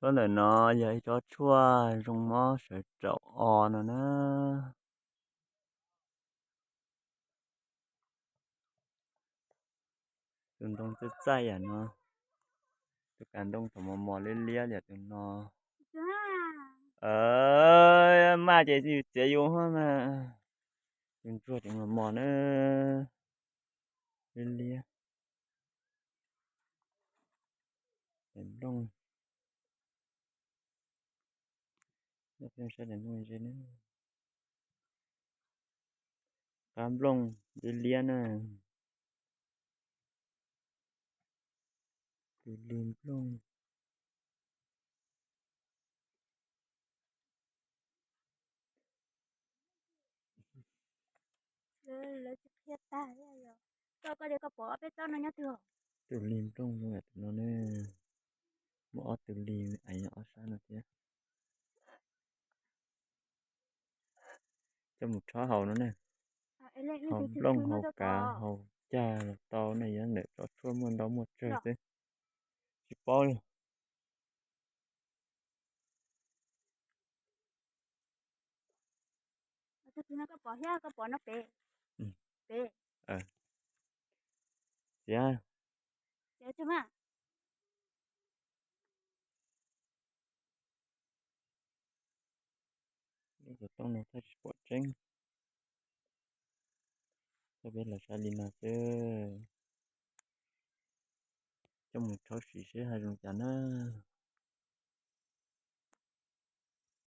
Tsob ntawm no yog ib tsob tshuaj zoo mob sawv raum o no na. Tus ntoo txaij txaij yam no, tus kav ntoo thaum mos mos liab liab yam tus no. Maj ces yus txiav yus mas. Tus ntsuag ces mos mos na, liab liab. Daim nplooj, saib daim nplooj ze na. Qab nplooj liab liab na. Tus li nplooj. Lawv tsis qhia tag, koj, koj pom peb tsob no nyob twg? Tus li nplooj zoo yam tus no ne, muaj ob tus li ev nyob ob sab no thiab. Coj mus rhaub haus no ne. Haus nplooj haus kav haus cag los tau ne, yog ntawm tsob tshuaj muaj ntau muaj tsawg xwb. Tsis paub li. Txiav. Lub xov tooj no thaij tsis pom tseeb. Coj peb los saib li no xwb. Coj mus rhaub siv seb hais zoo cas na.